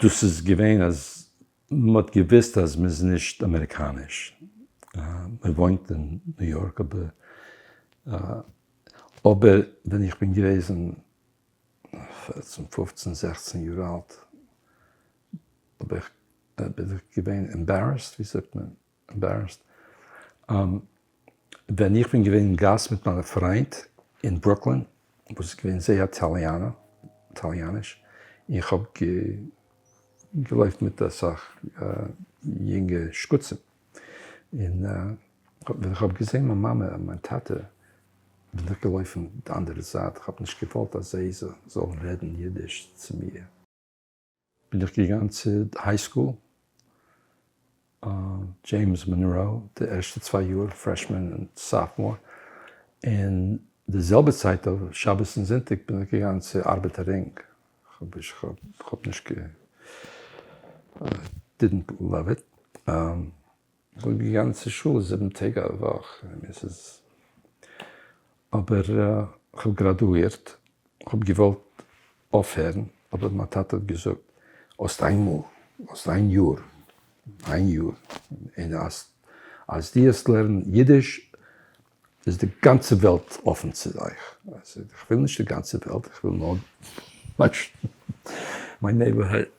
דאס איז געווען אז מ'האט געוויסט אז מ'איז נישט אמעריקאניש, מ'וואוינט אין ניו יארק אבער אבער ווען איך בין געוועזן פערצן פופצן זעכצן יאר אלט האב איך בין איך געווען embarrassed, ווי זאגט מען embarrassed? ווען איך בין געווען אין גאס מיט מיינע פריינט אין ברוקלין וואס איז געווען זייער איטאליאנער, איטאליאניש, איך האב געלויפט מיט אסאך יונגע שקצים, און ווען איך האב געזען מיין מאמע און מיין טאטע בין איך געלויפן די אנדערע זייט, איך האב נישט געוואלט אז זיי זאלן רעדן אידיש צו מיר. בין איך געגאנגען צו high school, דזשעימס מאנראו, די ערשטע צוויי יאר, freshman און sophomore, און די זעלבע צייט אויף שבת און זונטאג בין איך געגאנגען צו ארבעטער רינג, כ'האב נישט גע didn't love it, כ'בין געגאנגען צו שול זיבן טעג א וואך, אבער כ'האב גראדואירט, כ'האב געוואלט אויפהערן, אבער מיין טאטע האט געזאגט, האסט איין מאל, האסט איין יאר, איין יאר, און אז אז דו וועסט לערנען אידיש איז די גאנצע וועלט אפן צו דיך. איך וויל נישט די גאנצע וועלט, איך וויל נאר מיין neighborhood.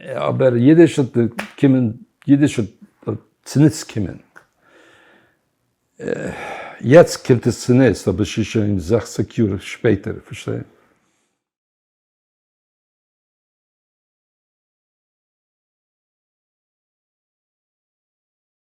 אבער אידיש האט קומען, אידיש האט צוניץ קומען. יעצט קומט עס צוניץ, אבער ס'איז שוין זעכציג יאר שפעטער, פארשטיי.